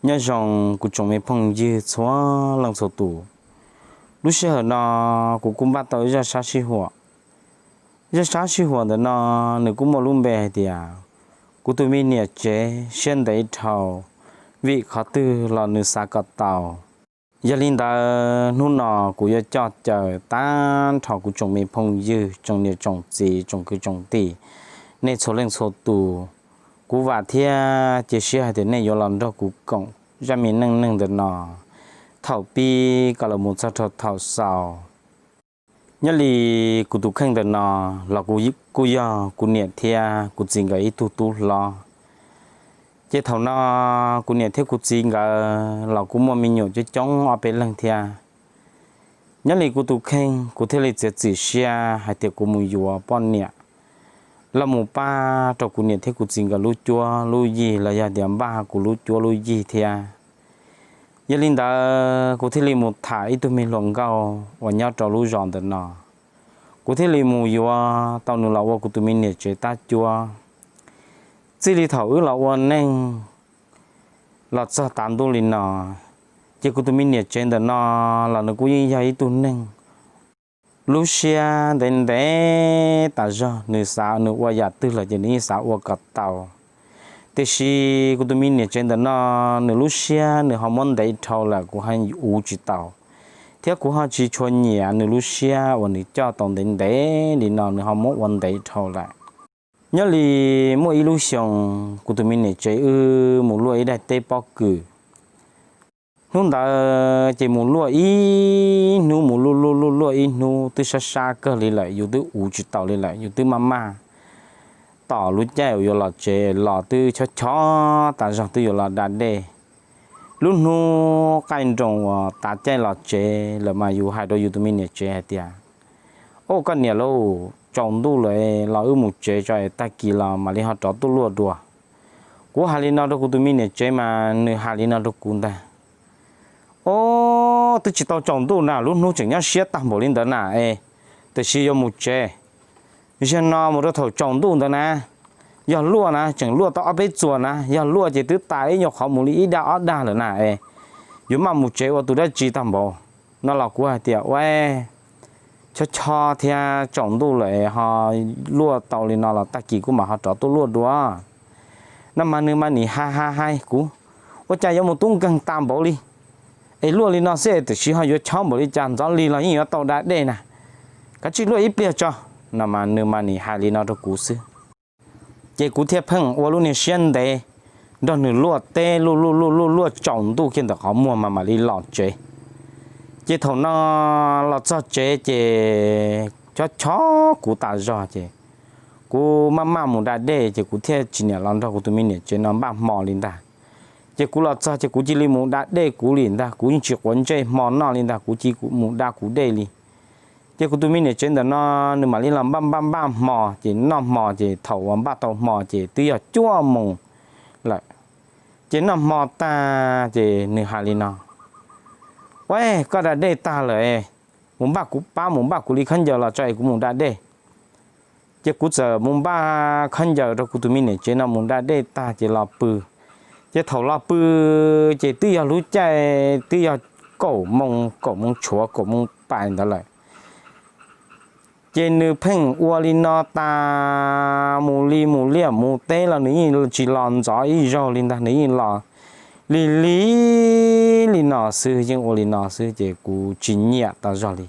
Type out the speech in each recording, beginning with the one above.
Nyob zoo kuv tsoom me phooj ywg txhua leej txhua tus. Lub sij hawm no kuv kuj npaj tau ib zaj sab sij huam. Zaj sab sij huam ntawm no nws kuj muaj lub npe hais tias kuv tus me niam tsev siab ntev dhau, vim qhov twg los nws xav kom tau. Yog li ntawd hnub no kuv yuav coj caw tag nrho kuv tsoom me phooj ywg, tsoom niam tsoom txiv, tsoom kwv tsoom tij, nej txhua leej txhua tus. Kuv vam thiab cia siab hais tias nej yuav los nrog kuv koom zaj me neej neeg ntawm no thaum pib kom los mus txog rau thaum xaus. Nyob li kuv tus kheej ntawm no los kuj yog kuv niam thiab kuv txiv nkawd ib tug tub hlob. Ces thaum no kuv niam thiab kuv txiv nkawd los kuj muaj me nyuam coob coob ob peb leeg thiab. Nyob li kuv tus kheej kuv thiaj li txiav txim siab hais tias kuv mus yuav poj niam los mus pab rau kuv niam thiab kuv txiv nkawd lub cuab lub yig los yog tias npaj kuv lub cuab lub yig thiab. Yog li ntawd kuv thiaj li mus tham ib tug me hluas nkauj uas nyob rau lub zos ntawm no. Kuv thiaj li mus yuav tau nws los ua kuv tus me niam tsev tab cuab. Txij li thaum wb los ua neej los txog tav ntuj li no, ces kuv tus me niam tsev ntawm no los nws kuj yeej yog ib tug neeg lub siab ntev ntev tas zog, nws xav nws ua yam twg lawm ces nws yeej xav ua kom tau. Tiam sis kuv tus me niam tsev ntawm no nws lub siab nws ho muab ntev dhau lawm kuv ho uv tsis tau, thiab kuv ho tsis tshua nyiam nws lub siab uas nws coj tau ntev ntev li no nws ho muab ua ntev dhau lawm. Nyob li muaj ib lub xyoo kuv tus me niam tsev wb mus luaj ib daim teb pob kws. Hnub ntawd ces mus luaj ib hnub mus luaj luaj luaj luaj ib hnub twb sab sab kawg li lawm, yus twb uv tsis tau li lawm, yus twb maj maj tom lub caij uas yuav los tsev los twb chob chob tas zog twb yuav los da dej. Lub hnub qaij nroos uas tav caij los tsev lawm mas yus hais rau yus tus me niam tsev hais tias, Au koj niam lauj, tsaus ntuj lawm los wb mus tsev tso es tag kis los mam li ho rov tuaj luaj dua. Kuv hais li no rau kuv tus me niam tsev mas nws hais li no rau kuv ntag, Au, twb tsis tau tsaus ntuj na, lub hnub tseem nyob siab tag npaum li ntawd na es, tiam sis yuav mus tsev. Zaum no mus rau thaum tsaus ntuj ntawd na, yog luaj na tseem luaj tau ob peb txuas na, yog luaj ces twb tas ib nyuag qhov mus li ib dag ob dag lawm na es, yuav maj mus tsev ua tus dab tsi tag npaum no los kuv hais tias, Ua, chob chob thiab tsaus ntuj lawm ho luaj tau li no los tag kis kuv mam ho rov tuaj luaj dua. No mas nws mas nim hais hais hais kuv, Ua cas yuav mus tub nkeeg tag npaum li es luaj li no xwb es tiam sis ho yuav chob npaum li cas, ntxov li los yeej yuav tau da dej na, kav tsij luaj ib pliag tso. No mas nws mas nim hais li no rau kuv xwb. Ces kuv thiaj pheej ua lub niag siab ntev nrog nws luaj teb luaj luaj luaj luaj luaj tsaus ntuj kiag ntawm qhov muag mas mam li los tsev. Ces thaum no los txog tsev ces chob chob kuv tas zog ces kuv maj maj mus da dej ces kuv thiaj tsis niam los nrog kuv tus me niam tsev no npaj hmo li ntag. Ces kuv los txog ces kuv cia li mus da dej kuv li ntag, kuv yeej tsis quav ntsej hmo noj li ntag, kuv cia li mus da kuv dej li. Ces kuv tus me niam tsev ntawm no nws mam li los npaj npaj npaj hmo ces noj hmo ces thaum uas npaj tau hmo ces twb yog cuaj moos lawm. Ces noj hmo tag ces nws hais li no, Ua, koj da dej tag lawm, mus npaj kuv pab, mus npaj kuv li khaub ncaws los tso es kuv mus da dej. Ces kuv txawm mus npaj khaub ncaws rau kuv tus me niam tsev no mus da dej tag ces los pw. Ces thaum los pw ces twb yog lub caij twb yog kaum moos, kaum moos tshuav kaum moos pais ntawd lawm. Ces nws pheej ua li no tas mus li mus liaj mus teb los nws yeej tsis los ntxov ib zaug li ntag, nws yeej los lig lig li no xwb, yeej ua li no xwb ces kuv tsis nyiam tas zog li.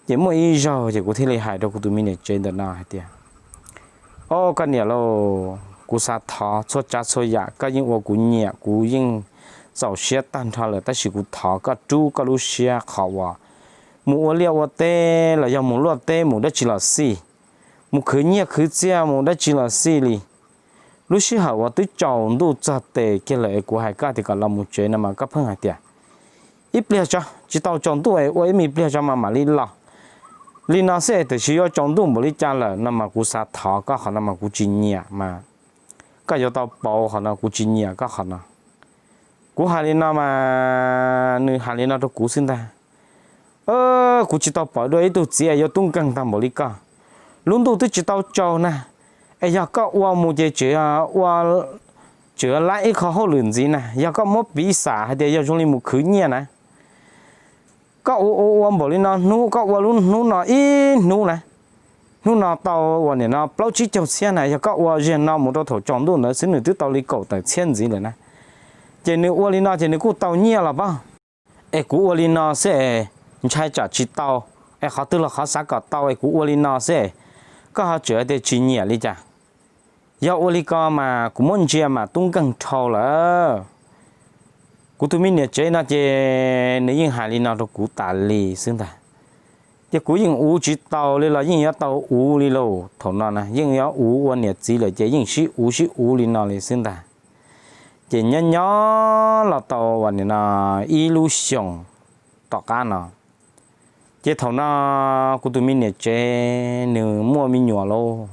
Ces muaj ib zaug ces kuv thiaj li hais rau kuv tus me niam tsev ntawm no hais tias, Au koj niam lauj, kuv xav thov txhua tsav txhua yam, koj yeej ua kuv nyiam, kuv yeej txaus siab tag nrho lawm, tab sis kuv thov koj rub koj lub siab qhov uas mus ua liaj ua teb los yog mus luaj teb mus dab tsi los xij, mus khwv nyiaj khwv txiaj mus dab tsi los xij li. Lub sij hawm uas twb tsaus ntuj txog tes kiag lawm es kuv hais koj tias kom los mus tsev no mas koj pheej hais tias, Ib pliag tso, tsis tau tsaus ntuj es ua ib me pliag tso mas mam li los. Li no xwb es tiam sis yuav tsaus ntuj npaum li cas lawm no mas kuv xav thov koj qhov no mas kuv tsis nyiam mas koj yuav tau pauv qhov no, kuv tsis nyiam koj qhov no. Kuv hais li no mas nws hais li no rau kuv xwb ntag, Kuv tsis tau pom dua ib tug txiv yuav tub nkeeg tag npaum li koj. Lub ntuj twb tsis tau tsaus na, es yog koj ua mus ces tseem ua tseem lab ib qho hauj lwm ntxiv na, yog koj muab piv xam hais tias yog zoo li mus khwv nyiaj na, koj ua ua ua npaum li no hnub, koj ua lub hnub no ib hnub na, hnub no tau uas nim no plaub tsib caug txhiab na, yog koj ua ziag no mus rau thaum tsaus ntuj ntawd xwb nws twb tau li kaum tawm txhiab ntxiv lawm na. Ces nws ua li no ces nws kuj tau nyiaj los pob. Es kuv ua li no xwb es ntshai tsam tsis tau, es qhov twg los qhov xav kom tau es kuv ua li no xwb es koj ho tseem hais tias tsis nyiam li cas? Yog ua li ko mas kuv muab ntsia mas tub nkeeg dhau lawm. Kuv tus me niam tsev no ces nws yeej hais li no rau kuv tas li xwb ntag. Ces kuv yeej uv tsis tau li los yeej yuav tau uv li lauj. Thaum no na yeej yuav uv ua niam txiv lawm ces yeej sib uv sib uv li no li xwb ntag. Ces nyob nyob los tau uas nim no ib lub xyoos tom qab no, ces thaum no kuv tus me niam tsev nws muaj me nyuam lauj,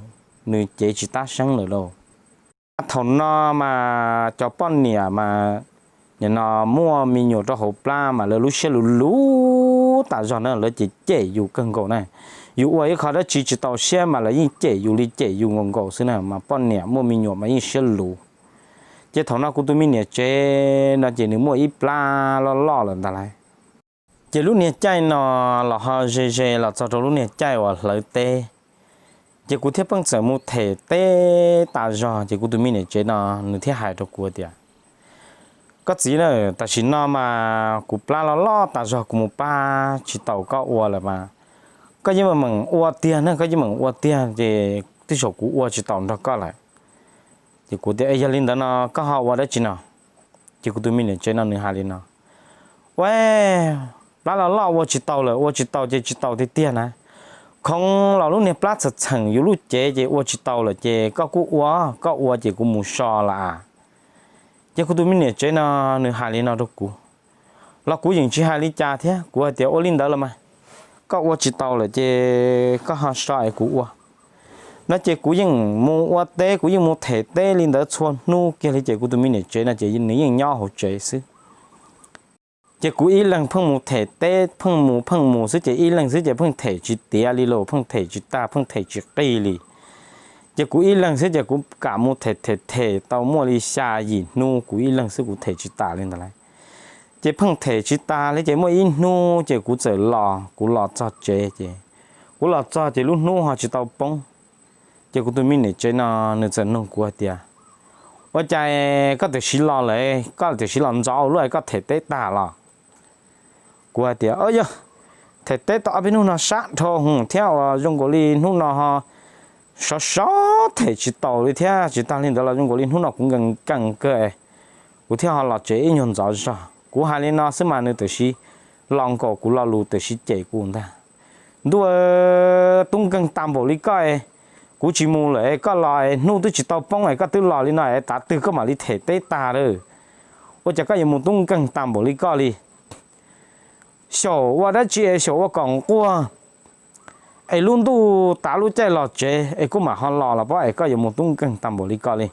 nws cev tsis tab seeb lawm lauj. Thaum no mas cov poj niam mas nim no muaj me nyuam rau hauv plab mas lawv lub siab luv luv tas zog na, lawv ces cem yus kawg nkaus na. Yus ua ib qho dab tsi tsis tau siab mas lawv yeej cem yus li cem yus nkaus nkaus xwb na, mas poj niam muaj me nyuam mas yeej siab luv. Ces thaum no kuv tus me niam tsev no ces nws muaj ib plab loj loj lawm ntag lauj. Ces lub niag caij no los ho ze ze los txog rau lub niag caij uas hlawv teb, ces kuv thiaj pheej txawm mus them teb tas zog. Ces kuv tus me niam tsev no nws thiaj hais rau kuv tias, koj txiv na, tam sim no mas kuv plab loj loj tas zog kuv mus pab tsis tau koj ua lawm mas koj yeej meem ua tiag na, koj yeej meem ua tiag ces tej zaum kuv ua tsis tau nrog koj lawm. Ces kuv tias, es yog li ntawd no koj ho ua dab tsi no? Ces kuv tus me niam tsev no nws hais li no, ua plab loj loj ua tsis tau lawm, ua tsis tau ces tsis tau tiag tiag na. Khoov los lub niag plab txheem txheem yus lub cev ces ua tsis tau lawm ces koj kuj ua, koj ua ces kuv mus so lawm a. Ces kuv tus me niam tsev no nws hais li no rau kuv, los kuv yeej tsis hais li cas thiab, kuv hais tias ua li ntawd los mas koj ua tsis tau lawm ces koj ho so es kuv ua no. Ces kuv yeej mus ua teb, kuv yeej mus them teb li ntawd txhua hnub kiag li ces kuv tus me niam tsev no ces nws yeej nyob hauv tsev xwb. Ces kuv ib leeg pheej mus them teb, pheej mus pheej mus xwb ces ib leeg xwb ces pheej them tsis tiav li lauj, pheej them tsis tag, pheej them tsis qig li. Ces kuv ib leeg xwb ces kuv kam mus them them them tau muaj li xya yim hnub kuv ib leeg xwb kuv them tsis tas li ntawd lauj. Ces pheej them tsis tas li ces muaj ib hnub ces kuv txawm los, kuv los txog tsev ces kuv los txog ces lub hnub ho tsis tau poob. Ces kuv tus me niam tsev no nws txawm nug kuv hais tias, ua cas koj tam sim los lawm, koj tam sim los ntxov ua luaj koj them teb tag los? Kuv hais tias, o yog, them teb tau ob peb hnub no sab dhau hwv thiab uas zoo nkaus li hnub no ho sov sov them tsis taus li thiab, tsis tas li ntawd los zoo nkaus li hnub no kuv nkees nkees kawg es kuv thiaj ho los tsev ib nyuag ntxov zog. Kuv hais li no xwb mas nws tam sim los nkaum kuv lo lus tam sim cem kuv ntag. Ntuj, tub nkeeg tas npaum li koj es kuv tsis mus lawm es koj los es hnub twb tsis tau poob es koj twb los li no es tav twg koj mam li them teb tag lawm? Ua cas koj yuav mus tub nkeeg tas npaum li koj li? Xyaum ua dab tsi es xyaum ua kom nquag es lub ntuj tav lub caij los tsev es kuj mam ho los los pob es koj yuav mus tub nkeeg tas npaum li koj li?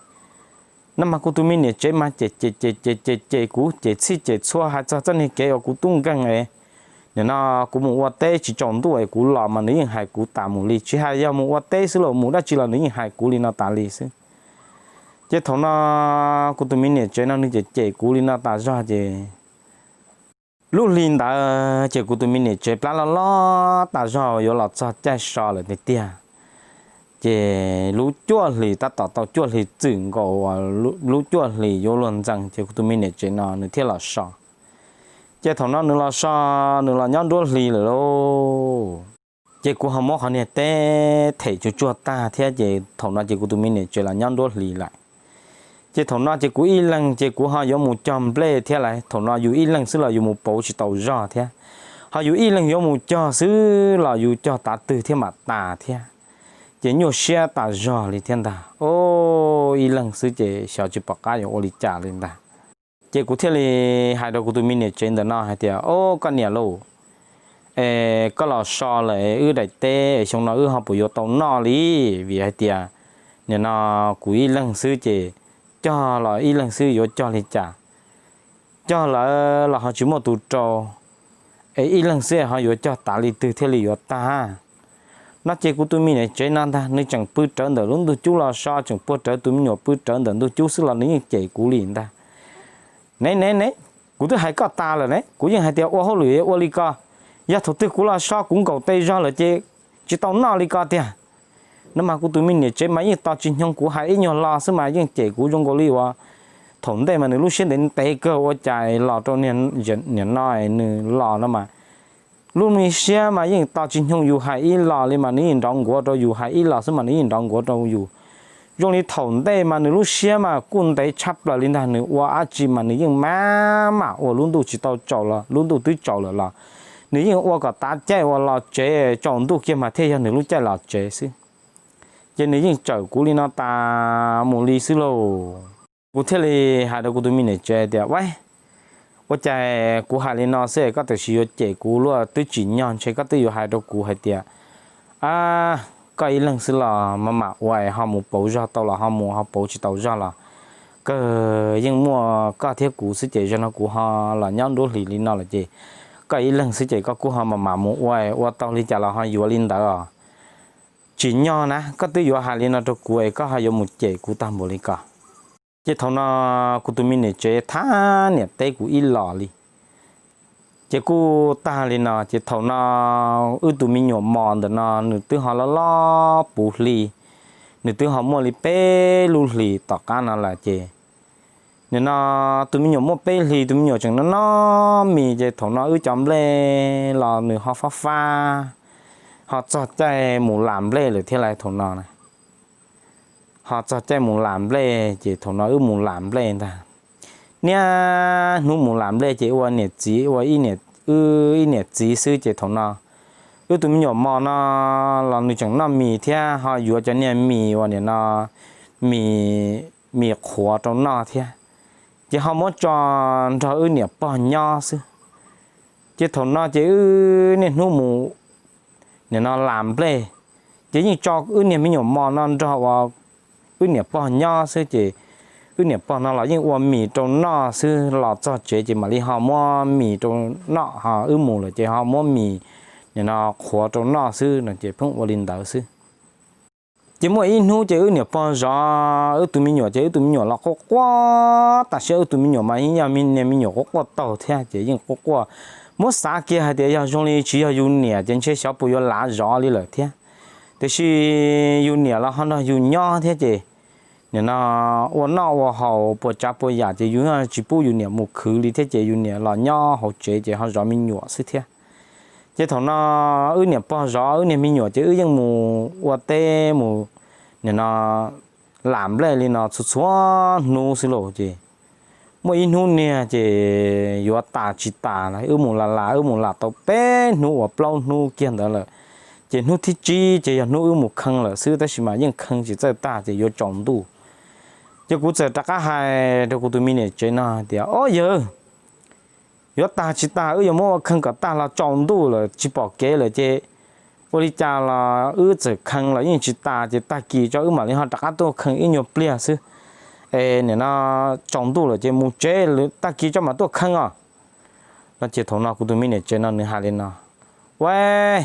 No mas kuv tus me niam tsev mas cem cem cem cem cem cem kuv, cem txhij cem txhua hais txog txoj niag kev uas kuv tub nkeeg es nim no kuv mus ua teb tsis tsaus ntuj es kuv los mas nws yeej hais kuv tas mus li, tsis hais yog mus ua teb xwb los mus dab tsi los nws yeej hais kuv li no tas li xwb. Ces thaum no kuv tus me niam tsev no nws cem cem kuv li no tas zog ces lub hli ntawd ces kuv tus me niam tsev plab loj loj tas zog yuav los txog caij so lawm tiag tiag. Ces lub cuaj hlis tab tom tau cuaj hlis txwm nkaus, lub cuaj hlis yuav luag ntxees ces kuv tus me niam tsev no nws thiaj los so. Ces thaum no nws los so, nws los nyob nruab hlis lawm lauj. Ces kuv ho muab qhov niag teb them tsuag tsuag tag thiab ces thaum no ces kuv tus me niam tsev los nyob nruab hlis lawm. Ces thaum no ces kuv ib leeg ces kuv ho yuav mus cog nplej thiab lauj. Thaum no yus ib leeg xwb los yus mus pauv tsis tau zog thiab, ho yus ib leeg yuav mus cog xwb los yus cog tav twg thiaj mam tas thiab. Ces nyuaj siab tas zog li thiab ntag. O, ib leeg xwb ces xyov tsis pom qab yuav ua li cas li ntag. Ces kuv thiaj li hais rau kuv tus me niam tsev ntawm no hais tias, o, koj niam lauj, es koj los so lawm wb daim teb es xyoo no wb ho puas yuav tau noj li? Vim hais tias nim no kuv ib leeg xwb ces cog los ib leeg xwb yuav cog li cas? Cog lawm los ho tsis muaj tus rau, es ib leeg xwb ho yuav cog tav li twg thiaj li yuav tag? No ces kuv tus me niam tsev no ntag, nws tseem pw rawv ntawm lub ntug cub los so, tseem puag rawv tus me nyuam pw rawv ntawm ntug cub xwb los nws yeej cem kuv li ntag. Ne ne ne, kuv twb hais koj tas lawm ne, kuv yeej hais tias ua hauj lwm ua li ko, yog thaum twg kuv los so kuv nkaum tes zog lawm ces tsis tau noj li ko tiag. No mas kuv tus me niam tsev mas yeej tos tsis nyoog kuv hais ib nyuag lo xwb mas yeej cem kuv zoo nkaus li uas thaum ntej mas nws lub siab ntev ntev kawg ua cas los rau niam no nws los no mas lub me siab mas yeej tos tsis nyoog yus hais ib los li mas nws yeej nrov nkuav rau yus, hais ib los xwb mas nws yeej nrov nkuav rau yus. Zoo li thaum ntej mas nws lub siab mas kuj ntev tshaj plaws li ntag, nws ua dab tsi mas nws yeej maj mam ua, lub ntuj tsis tau tsaus los lub ntuj twb tsaus lawm los nws yeej ua kom tav caij uas los tsev, tsaus ntuj kiag mas thiaj yog nws lub caij los tsev xwb. Ces nws yeej cem kuv li no tas mus li xwb lauj. Kuv thiaj li hais rau kuv tus me niam tsev tias, Ua, ua cas kuv hais li no xwb koj tam sim yuav cem kuv luaj? Twb tsim nyog ntshe koj twb yuav hais rau kuv hais tias, A, koj ib leeg xwb los maj mam ua es ho mus pauv zog tau los ho mus, ho pauv tsis tau zog los kawg, yeej muaj koj thiab kuv xwb ces zaum no kuv ho los nyob nruab hlis li no lawm ces koj ib leeg xwb ces koj kuj ho maj mam mus ua, ua tau li cas los ho yuav li ntawd os. Tsim nyog na koj twb yuav hais li no rau kuv es koj ho yuav mus cem kuv tag npaum li ko. Ces thaum no kuv tus me niam tsev thab niam teb kuv ib los li. Ces kuj tag li no ces thaum no wb tus me nyuam mos ntawm no nws twb ho loj loj puv hli, nws twb ho muaj li peb lub hlis tom qab no lawm ces nim no tus me nyuam muaj peb hlis, tus me nyuam tseem noj noj mis ces thaum no wb cov nplej los nws ho fab fab, ho txog caij mus lam nplej lawm thiab lauj. Thaum no ho txog caij mus lam nplej ces thaum no wb mus lam nplej ntag. Niaj hnub mus lam nplej ces ua niam txiv ua ib niam txiv xwb ces thaum no wb tus me nyuam mos no los nws tseem noj mis thiab ho yuav cov niag mis uas nim no mis, mis qhuav rau noj thiab, ces ho muab tso nrog wb niam pog nyob xwb. Ces thaum no ces wb niaj hnub mus nim no lam nplej, ces yeej tso wb niag me nyuam mos no nrog uas wb niam pog nyob xwb ces wb niam pog no los yeej ua mis rau noj xwb, los txog tsev ces mam li ho muab mis rau noj, ho wb mus lawm ces ho muab mis nim no qhuav rau noj xwb no ces pheej ua li ntawd xwb. Ces muaj ib hnub ces wb niam pog zov wb tus me nyuam ces wb tus me nyuam los quaj quaj, tam sim wb tus me nyuam mas yeej yog niag me nyuam quaj quaj taug thiab ces yeej quaj quaj. Muab xav kiag hais tias yog zoo li tsis yog yus niam ces ntshe xyov puas yuav lav zov li lawm thiab. Tiam sis yus niam los ho nrog yus nyob thiab ces nim no ua noj ua haus puas tsav puas yam ces yus tsis pub yus niam mus khwv li thiab ces yus niam los nyob hauv tsev ces ho zov me nyuam xwb thiab. Ces thaum no wb niam pog zov wb niag me nyuam ces wb yeej mus ua teb mus nim no lam nplej li no txhua txhua hnub xwb lauj. Ces muaj ib hnub niag ces yuav tas tsis tas, wb mus lam lam wb mus lam tau peb hnub uas plaub hnub kiag ntawd lawm, ces hnub thib tsib ces yog hnub wb mus khee lawm xwb tab sis mas yeej khee tsis txawj tag ces yuav tsaus ntuj. Ces kuv txawm rov qab hais rau kuv tus me niam tsev no tias, Ob yawg, yuav tag tsis tag wb yuav muab ua khee kom tag los tsaus ntuj lawm tsis pom kev lawm ces ua li cas los wb txawm khee los yeej tsis tas ces tag kis tso wb mam li ho rov qab tuaj khee ib nyuag pliag xwb. Es nim no tsaus ntuj lawm ces mus tsev, tag kis tso mam tuaj khee os. No ces thaum no kuv tus me niam tsev no nws hais li no, Ua,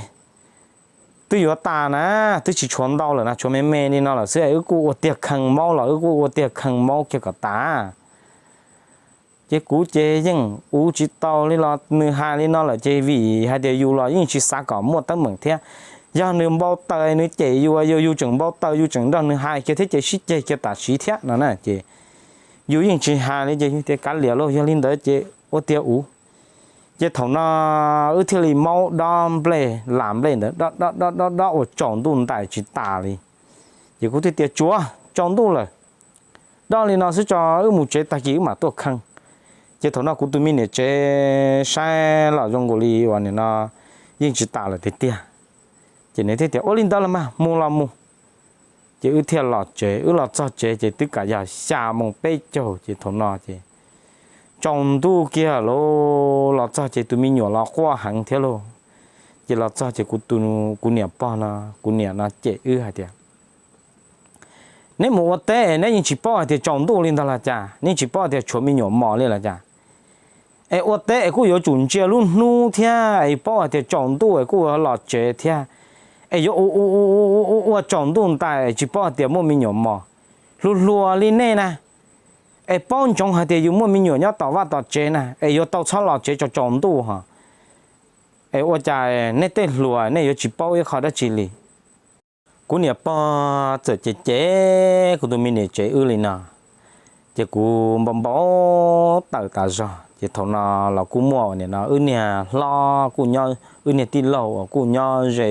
twb yuav tas na, twb tsis tshuav ntau lawm na, tshuav me me li no lawm xwb es wb kuj ua tiag khee maub los wb kuj ua tiag khee maub kiag kom tas. Ces kuv ces yeej ua tsis tau li los nws hais li no lawm ces vim hais tias yus los yeej tsis xav kom muaj teeb meem thiab. Yog nws npau taws nws cem yus, yog yus tseem npau taws yus tseem nrog nws hais kiag thiab ces sib ceg kiag tam sim thiab no na ces yus yeej tsis hais li ces yus tias kav liam lauj, yog li ntawd ces ua tiag ua. Ces thaum no wb thiaj li maub dob nplej, lam nplej ntawd dob dob dob dob dob ua tsaus ntuj ntais tsis tas li. Ces kuv thiaj tias tsuav tsaus ntuj lawm, dob li no xwb tso wb mus tsev tag kis wb mam tuaj khee. Ces thaum no kuv tus me niam tsev saib los zoo nkaus li uas nim no yeej tsis tas lawm tiag tiag. Ces nws thiaj tias ua li ntawd los mas mus los mus. Ces wb thiaj los tsev, wb los txog tsev ces twb kam yog xya moo peb caug ces thaum no ces tsaus ntuj kiag lauj, los txog ces tus me nyuam los quaj heev thiab lauj. Ces los txog ces kuv, kuv niam pog no, kuv niam no cem wb hais tias, Neb mus ua teb neb yeej tsis paub hais tias tsaus ntuj li ntag los cas, neb tsis paub hais tias tshuav me nyuam mos li los cas? Es ua teb es kuj yuav tsum ntsia lub hnub thiab es paub hais tias tsaus ntuj es kuj los tsev thiab. Es yuav ua ua ua ua ua tsaus ntuj ntais es tsis paub hais tias muaj me nyuam mos. Hluas hluas li nej na, es paub ntsoov hais tias yus muaj me nyuam nyob tom vaj tom tsev na, es yuav tau txhob los tsev tsaus tsaus ntuj ho. Es ua cas nej tej hluas nej yuav tsis paub ib qho dab tsi li? Kuv niam pog txawm cem cem kuv tus me niam tsev wb li no, ces kuv npau npau taws tas zog. Ces thaum no los kuj muaj nim no wb niag hlob kuj nyob, wb niag tij laug uas kuj nyob ze,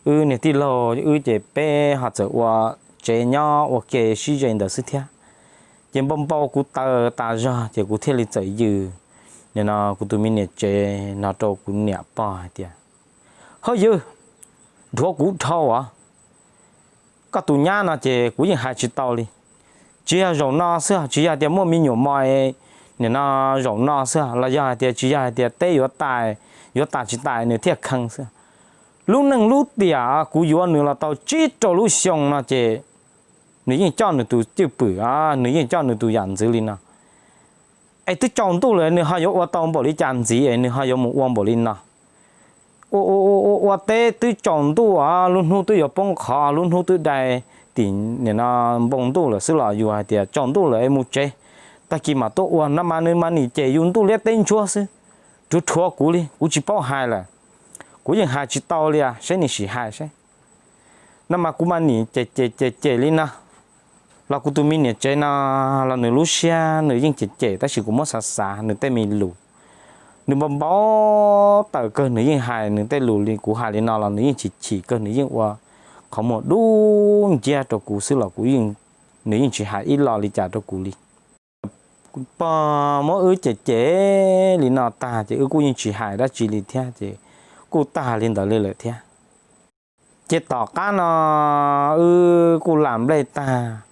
wb niag tij laug wb ces peb ho txawm ua tsev nyob ua ke sib ze ntawd xwb thiab. Ces npau npau kuv taws tas zog ces kuv thiaj li txawm yws nim no kuv tus me niam tsev no rau kuv niam pog hais tias, Hawb ywg, dhuav kuv dhau os. Koj tus nyab no ces kuv yeej hais tsis tau li. Tsis yog zaum no xwb, tsis yog tias muaj me nyuam mos nim no zaum no xwb, los yog hais tias tsis yog hais tias teb yuav tas, yuav tas tsis tas nws thiaj kheev xwb. Lub neej lub tiam kuv yuav nws los tau tsib rau lub xyoo no ces nws yeej coj nws tus cwj pwm, nws yeej coj nws tus yam ntxwv li no. Es twb tsaus ntuj lawm nws ho yuav ua tau npaum li cas ntxiv es nws ho yuav mus ua npaum li no. Ua ua ua ua teb twb tsaus ntuj os, lub hnub twb yuav poob qho, lub hnub twb dai tim nim no npoo ntuj lawm xwb los yus hais tias tsaus ntuj lawm es mus tsev, tag kis mam tuaj ua no mas nws mas nim cem yus ntuj liab teb ntsuab xwb. Rhuav rhuav kuv li, kuv tsis paub hais lawm. Kuv yeej hais tsis tau li, saib nws sim hais saib. No mas kuv mas nim cem cem cem cem li no, los kuv tus me niam tsev no los nws lub siab nws yeej cem cem tab sis kuv muab xav xav nws tej me lus, nws npau npau taws kawg, nws yeej hais nws tej lus li kuv hais li no los nws yeej chim chim kawg, nws yeej ua qhov muag dub nciab rau kuv xwb los kuv, nws yeej tsis hais ib lo li cas rau kuv li. Pog muab wb cem cem li no tag ces wb kuj yeej tsis hais dab tsi li thiab ces kuj tag li ntawd li lawm thiab. Ces tom qab no wb kuj lam nplej tag,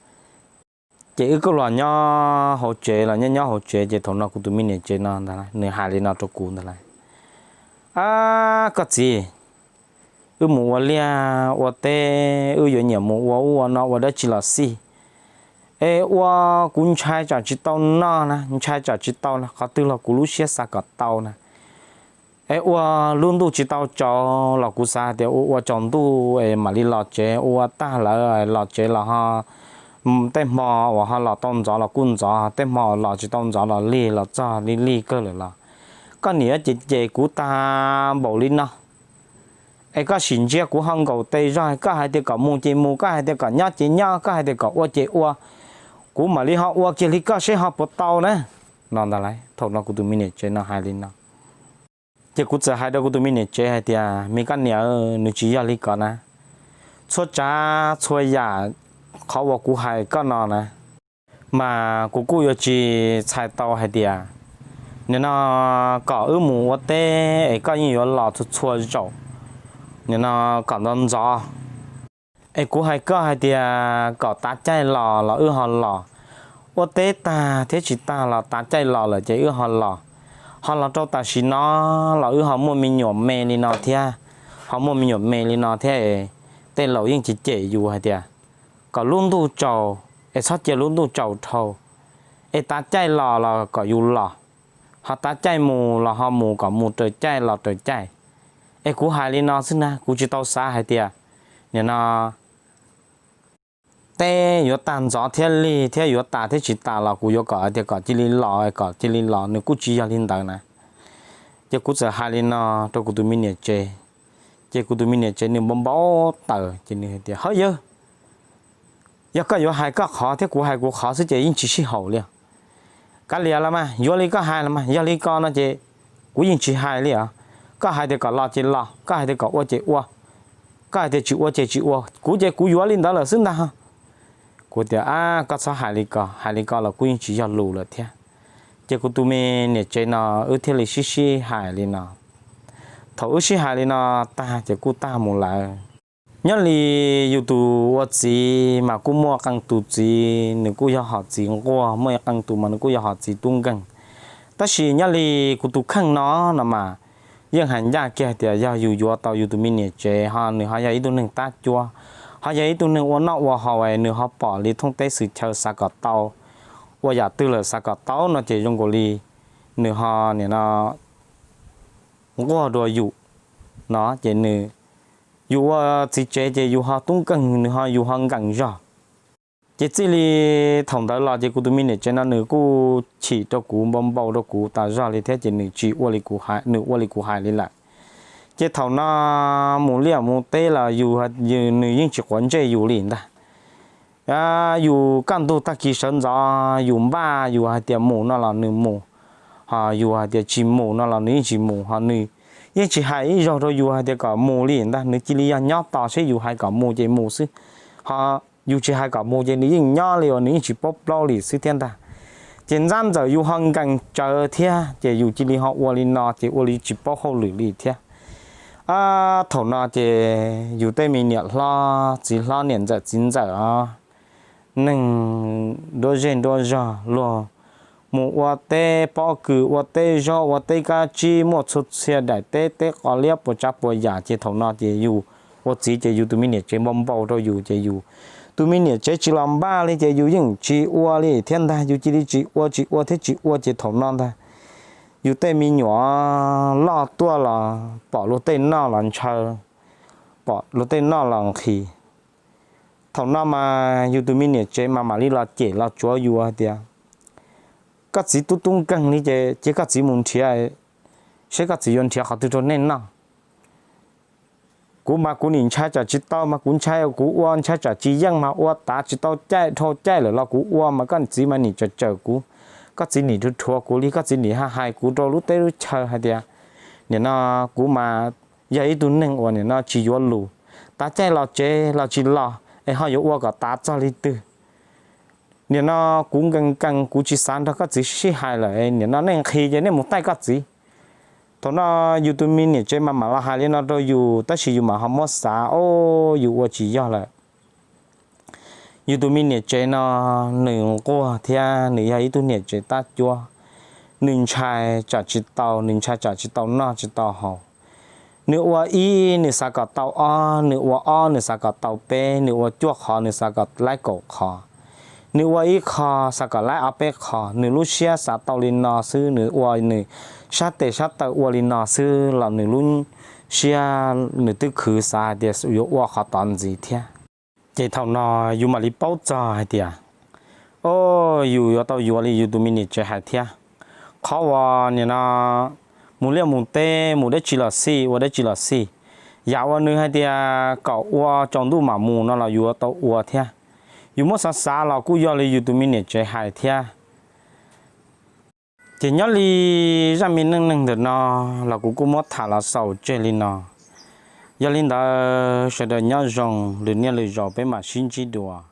ces wb kuj los nyob hauv tsev, los nyob nyob hauv tsev ces thaum no kuv tus me niam tsev no ntag, nws hais li no rau kuv ntag lauj, Ab koj txiv, wb mus ua liaj ua teb, wb yuav nyiam mus ua ub ua no ua dab tsi los xij, es ua kuv ntshai tsam tsis tau noj na, ntshai tsam tsis tau na, qhov twg los kuv lub siab xav kom tau na. Es ua lub ntuj tsis tau tsaus los kuv xav hais tias ua ua tsaus ntuj es mam li los tsev, ua ua tag lawm los tsev los ho tej hmo uas ho los tau ntxov los kuj ntxov, tej hmo los tsis tau ntxov los lig los txog lig lig kawg lawm los. Koj niam yuav cem cem kuv tag npaum li no, es koj sim ntsia kuv ho nkaum tes zog, koj hais tias kom mus ces mus, koj hais tias kom nyob ces nyob, koj hais tias kom ua ces ua, kuv mam li ho ua kiag li koj seb ho puas tau na. No ntag lauj, thaum no kuv tus me niam tsev no hais li no. Ces kuv txawm hais rau kuv tus me niam tsev hais tias, Me koj niam, nws tsis yog li ko na. Txhua tsav txhua yam qhov uas kuv hais koj no na, mas kuv kuj yuav tsis txhais tau hais tias nim no kom wb mus ua teb es koj yeej yuav los txhua txhua zaus, nim no kom ntxov ntxov. Es kuv hais koj hais tias kom tav caij los los wb ho los, ua teb tag thiab tsis tag los tav caij los lawm ces wb ho los, ho los rau tam sim no los wb ho muaj me nyuam me li no thiab, ho muaj me nyuam me li no thiab es tej laus yeej cem cem yus hais tias kom lub ntuj tsaus es txhob cia lub ntuj tsaus dhau, es tav caij los los kom yus los, ho tav caij mus los ho mus kom mus raws caij los raws caij. Es kuv hais li no xwb na, kuv tsis tau xav hais tias nim no teb yuav tag ntxov thiab lig thiab yuav tas thiab tsis tas los kuv yuav kom hais tias kom cia li los kom cia li los, nws kuj tsis yog li ntawd na. Ces kuv txawm hais li no rau kuv tus me niam tsev, ces kuv tus me niam tsev nws npau npau taws ces nws hais tias, Hawb yawg, yog koj yuav hais koj qhov thiab kuv hais kuv qhov xwb ces yeej tsis sib haum li. Kav liam los mas, yuav li koj hais los mas, yog li ko no ces kuv yeej tsis hais li os. Koj hais tias kom los ces los, koj hais tias kom ua ces ua, koj hais tias tsis ua ces tsis ua, kuv ces kuv yuav li ntawd lawm xwb ntag. Kuv tias, Ab, koj txhob hais li ko, hais li ko los kuj yeej tsis yog lus lawm thiab. Ces kuv tus me niam tsev no wb thiaj li sib sib hais li no. Thaum wb sib hais li no tag ces kuj tag mus lawm. Nyob li yus tus ua txiv mas kuj muaj qee tus txiv nws kuj yog hom txiv nquag, muaj ib qee tus mas nws kuj yog hom txiv tub nkeeg. Tab sis nyob li kuv tus kheej no no mas yeej hais ncaj kiag hais tias yog yus yuav tau yus tus me niam tsev ho nws ho yog ib tug neeg tab cuab, ho yog ib tug neeg ua noj ua haus es nws ho pom li thoob teb xwm chaw xav kom tau, ua yam twg lawm xav kom tau no ces zoo nkaus li nws ho nim no nquag dua yus no ces nws yus ua txiv tsev ces yus ho tub nkeeg, nws ho yus ho nkees zog. Ces txij li thaum ntawd los ces kuv tus me niam tsev no nws kuj chim rau kuv npau npau rau kuv tas zog li thiab ces nws tsis ua li kuv hais, nws ua li kuv hais li lawm. Ces thaum no mus liaj mus teb los yus, nws yeej tsis quav ntsej yus li ntag. Yus kaj ntug tag kis sawv ntxov yus npaj yus hais tias mus no los nws mus, ho yus hais tias tsis mus no los nws yeej tsis mus, ho nws yeej tsis hais ib zaug rau yus hais tias kom mus li ntag, nws cia li yog nyob tos seb yus hais kom mus ces mus xwb. Ho yus tsis hais kom mus ces nws yeej nyob li uas nws yeej tsis paub plaub li xwb thiab ntag. Ces ntxab ntxawm yus ho nkees tsawv thiab ces yus cia li ho ua li no ces ua li tsis paub hauj lwm li thiab. Thaum no ces yus tej me niam hlob txiv hlob niam ntxawm txiv ntxawm os, neeg nruab zej nruab zog luag mus ua teb pob kws, ua teb zaub, ua teb kab tsib, muaj txhua txhia daim teb, teb qos liab puas tsav puas yam ces thaum no ces yus ua txiv ces yus tus me niam tsev npau npau rau yus ces yus tus me niam tsev tsis los npaj li ces yus yeej tsis ua li thiab ntag, yus cia li tsis ua tsis ua thiab tsis ua ces thaum no ntag yus tej me nyuam loj tuaj los pom luag tej noj los ntshaw, pom luag tej noj los nqhis. Thaum no mas yus tus me niam tsev mas mam li los cem los tsuav yus hais tias, koj txiv tub tub nkeeg li ces cia koj txiv mus nrhiav, seb koj txiv yuav nrhiav qhov twg rau nej noj. Kuv mas kuv nim ntshai tsam tsis tau mas kuv ntshai kuv ua ntshai tsam tsis yeej mas ua tav tsis tau caij dhau caij lawm los kuv ua mas koj txiv mas nim tsawm tsawm kuv, koj txiv nim rhuav rhuav kuv li, koj txiv nim hais hais kuv rau lub teb lub chaw hais tias, nim no kuv mas yog ib tug neeg uas nim no tsis yuav lus, tav caij los tsev los tsis los es ho yuav ua kom tav txog li twg. Nim no kuv nkees nkees kuv tsis xav nrog koj txiv sib hais lawm, nim no nej nqhis ces nej mus taij koj txiv. Thaum no yus tus me niam tsev mas mam los hais li no rau yus tab sis yus mam ho muab xav, o, yus ua tsis yog lawm. Yus tus me niam tsev no nws nquag thiab nws yog ib tug niam tsev tab cuab, nws ntshai tsam tsis tau, nws ntshai tsam tsis tau noj tsis tau haus. Nws ua ib nws xav kom tau ob, nws ua ob nws xav kom tau peb, nws ua cuaj qhov nws xav kom laib kaum qhov, nws ua ib qho xav kom laib ob peb qho, nws lub siab xav tau li no xwb, nws ua nws sab tes sab taw ua li no xwb los nws lub siab nws twb khwv xav hais tias yuav ua qhov tod ntxiv thiab. Ces thaum no yus mam li paub txog hais tias, o, yus yuav tau yuav li yus tus me niam tsev hais thiab. Qhov uas nim no mus liaj mus teb mus dab tsi los xij ua dab tsi los xij, yam uas nws hais tias kom ua tsaus ntuj mam mus no los yuav tau ua thiab. Yus muab xav xav los kuj yog li yus tus me niam tsev hais thiab. Ces nyob li zaj me neej neeg ntawm no los kuv kuj muab tham los xaus tseg li no. Yog li ntawd sawv daws nyob zoo, lwm niaj lwm zaus peb mam sib ntsib dua.